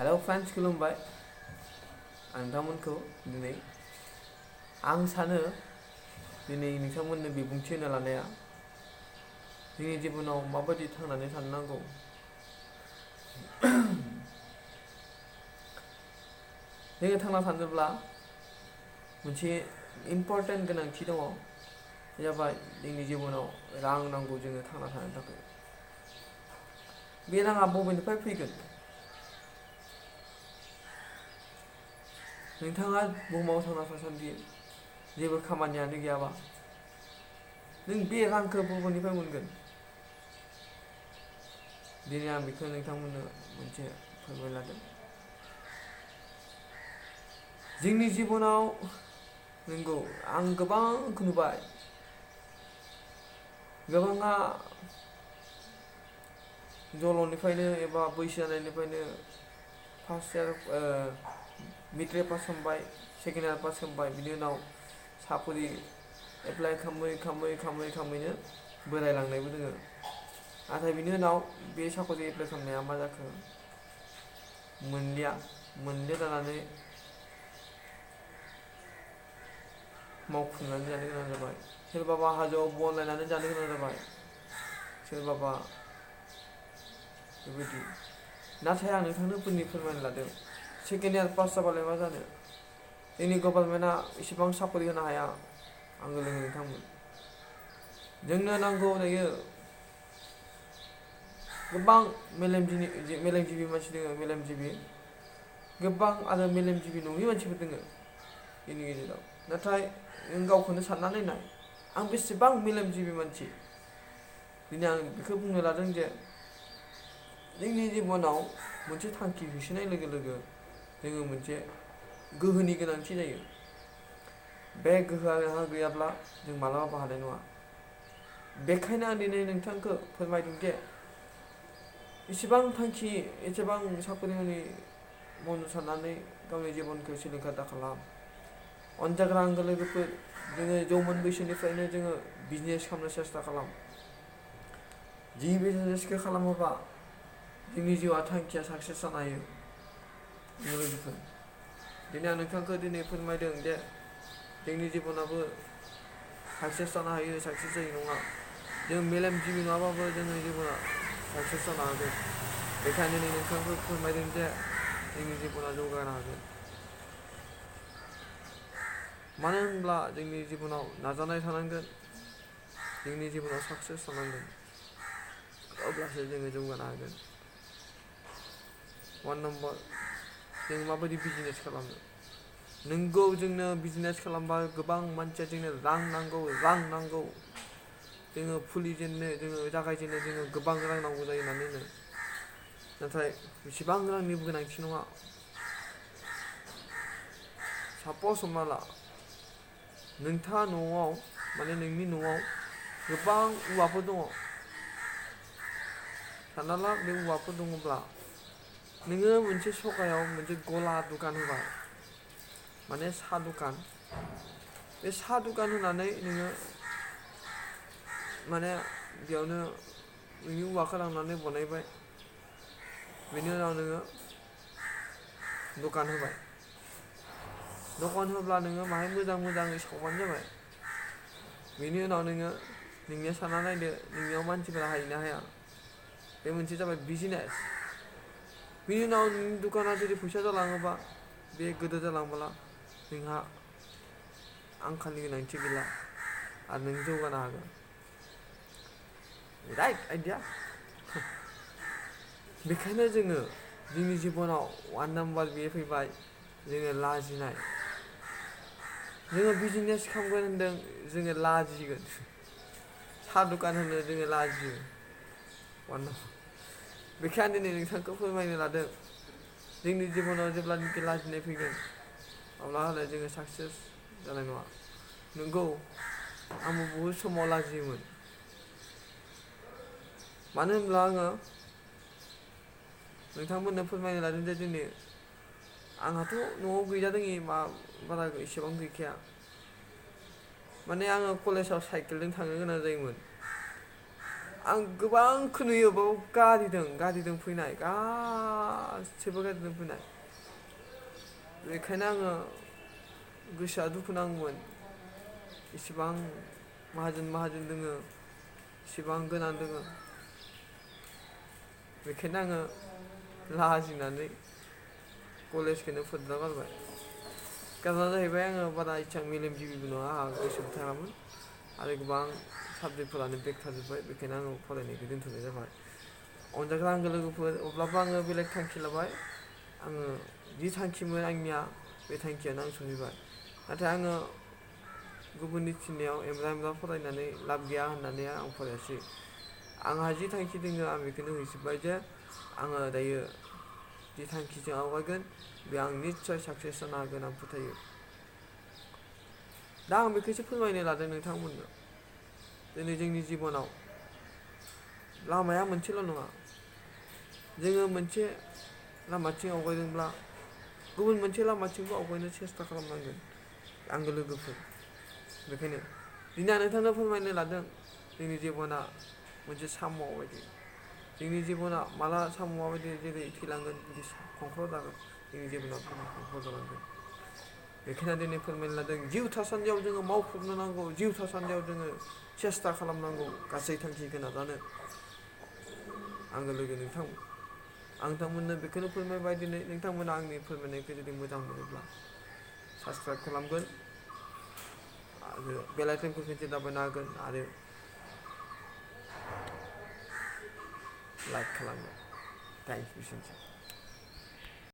Hello friends, खुलुमबाय। आं नोंथांमोनखौ दिनै आं सानो दिनै नोंथांमोननो बिबुंथि होनो लानाया जोंनि जिबनाव माबायदि थांनानै थानो नांगौ। जोङो थांना थानोब्ला मोनसे इम्परटेन्ट गोनांथि दङ, बे जाबाय जोंनि जिबनाव रां नांगौ जोङो थांना थानो थाखाय। बे राङा बबेनिफ्राय फैगोन? नोंथाङा बुहुमाव थांना थासान्दि जेबो खामानियानो गैयाबा नों बे रांखौ बबेनिफ्राय मोनगोन? दिनै आं बेखौ नोंथांमोननो मोनसे फोरमायलादों। जोंनि जिबनाव नंगौ आं गोबांखौ नुबाय, गोबाङा जलनिफ्रायनो एबा बैसो जानायनिफ्रायनो फार्स्ट इयार मेट्रिक पास खालामबाय, सेकेन्ड इयार पास खालामबाय, बिनि उनाव साकरि एप्लाइ खालामैनो बोरायलांनायबो दोङो। नाथाय बिनि उनाव बे साकरि एप्लाइ खालामनाया मा जाखो? मोनलिया जानानै मावफुंनानै जानो गोनां जाबाय। सोरबाबा हाजोआव बन लायनानै जानो गोनां जाबाय, सोरबाबा बेबायदि। नाथाय आं नोंथांनो फोरमायनो लादों, सेकेन्ड इयार पास जाबालाय मा जानो? जोंनि गभर्नमेन्टआ इसेबां साकरि होनो हाया। आंनो लोगो नोंथांमोन, जोंनो नांगौ दायो गोबां मेलेमजिबि मानसि दङ, गोबां आरो मेलेमजिबि नङि मानसिफोर दङ जोंनि गेजेराव। नाथाय नों गावखौनो साननानै नाय, आं बेसेबां मेलेमजिबि मानसि। दिनै आं बेखौ बुंनो लादों जे जोंनि जिबनाव मोनसे थांखि होसोनाय लोगो लोगो जोङो मोनसे गोहोनि गोनांथि जायो। बे गोहोआ नोंहा गैयाब्ला जों मालाबाबो हानाय नङा। बेखायनो आं दिनै नोंथांखौ फोरमायदों जे एसेबां थांखि, एसेबां साकरि मावनो साननानै गावनि जिबनखौ सिलिंखार दाखालाम। अनजाग्रा आंगो लोगोफोर, जोङो जौमोन बैसोनिफ्रायनो जोङो बिजनेस खालामनो सेस्था खालाम। जि बिजनेसखौ खालामोबा जोंनि जिउआ थांखिया साक्सेस जानो हायो। लोगोफोर, दिनै आं नोंथांखौ फोरमायदों जे जोंनि जिबनाबो साक्सेस जानो हायो, साक्सेस जायो नङा। जों मेलेमजिबि नङाबाबो जोंनि जिबना साक्सेस जानो हागोन। बेखायनो नोंथांखौ फोरमायदों जे जोंनि जिबना जौगानो हागोन। मानो होनब्ला जोंनि जिबनाव नाजानाय थानांगोन, जोंनि जिबनाव साक्सेस जानांगोन, अब्लासो जोङो जौगानो हागोन। 1 नम्बर, जों माबायदि बिजनेस खालामनो? नोंगौ, जोंनो बिजनेस खालामबा गोबां मानसिया जोंनो रां नांगौ। जोङो जागायजेननो जोङो गोबां रां नांगौ जायो होननानै होनो। नाथाय बेसेबां रांनिबो गोनांथि नङा। सापस हमना ला, नोंथाङा नोंनि न'आव गोबां औवाफोर दङ। सानना ला, बे औवाफोर दङब्ला नोङो मोनसे सकायाव मोनसे गला दखान होबाय, माने साहा दखान। बे साहा दखान होनानै नोङो बेयावनो नोंनि औवाखौ लांनानै बानायबाय, बेनि उनाव नोङो दखान होबाय। दखान होब्ला नोङो बाहाय मोजाङै सावबानो जाबाय। बेनि उनाव नोंनिया सानना नायदो, नोंनियाव मानसिफोरा हायोना हाया? बे मोनसे जाबाय बिजनेस। बिनि उनाव नोंनि दखाना जुदि फैसा जालाङोबा, बे गोदोर जालांब्ला नोंहा आंखालनि गोनांथि गैला आरो नों जौगानो हागोन। Right idea. बेखायनो जोंनि जिबनाव 1 नाम्बार बे फैबाय, जोङो लाजिनाय। जोङो बिजनेस खालामगोन होनदों, जोङो लाजिगोन। साहा दखान होनो जोङो लाजियो। बेखायनो दिनै नोंथांखौ फोरमायनो लादों, जोंनि जिबनाव जेब्लानाखि लाजिनाय फैगोन, अब्लाहले जोङो साक्सेस जानाय नङा। नंगौ, आंबो बहुद समाव लाजियोमोन। मानो होनब्ला आङो नोंथांमोननो फोरमायनो लादों जे दिनै आंहाथ' न'आव गैजारोङि बारा एसेबां गैखाया। माने आङो कलेजाव साइकेलजों थांनो गोनां जायोमोन। आं गोबांखौ नुयो बाव गारिजों फैनाय गासैबो गारिजों फैनाय बेखायनो आङो गोसोआ दुखु नाङोमोन इसिबां माहाजोन दोङो इसिबां गोनां दोङो बेखायनो आङो लाजिनानै कलेजखौनो फोजोबना गारबाय कारना जाहैबाय आङो बारा एसां मेलेमजिबिबो नङा आंहा गोसोबो थायामोन आरो गोबां साबजेक्टफोरानो बेक थाजोब्बाय बेखायनो आङो फरायनायखौ दोनथ'नाय जाबाय अनजाग्रा आंगो लोगोफोर अब्लाबो आङो बेलेग थांखि लाबाय आङो जि थांखिमोन आंनिया बे थांखियानो आं सहैबाय नाथाय आङो गुबुननि थिननायाव एमब्ला फरायनानै लाब गैया होननानै आं फरायासै आंहा जि थांखि दोङो आं बेखौनो होसोब्बाय जे आङो दायो जि थांखिजों आवगायगोन बे आं निस्सय साक्सेस जानो हागोन आं फोथायो दा आं बेखौसो फोरमायनो लादों नोंथांमोननो दिनै जोंनि जिबनाव लामाया मोनसेल' नङा जोङो मोनसे लामाथिं आवगायदोंब्ला गुबुन मोनसे लामाथिंबो आवगायनो सेस्था खालामनांगोन आंगो लोगोफोर बेखायनो दिनै आं नोंथांनो फोरमायनो लादों जोंनि जिबना मोनसे साम' बायदि जोंनि जिबना माला साम'आ बायदि जेरै थैलांगोन बिदि खंख्ल' जागोन जोंनि जिबना खंख्ल' जालांगोन बेखायनो दिनै फोरमायनो लादों जिउ थासान्दियाव जोङो मावफुंनो नांगौ जिउ थासान्दियाव जोङो सेस्था खालामनांगौ गासै थांखिखौ नाजानो आंगो लोगो आं नोंथांमोननो बेखौनो फोरमायबाय दिनै नोंथांमोना आंनि फोरमायनायखौ जुदि मोजां मोनोब्ला साबसक्राइब खालामगोन आरो बेल आइकनखौ खनसे दाबायनो हागोन आरो लाइक खालामगोन थेंक्स एसेनोसै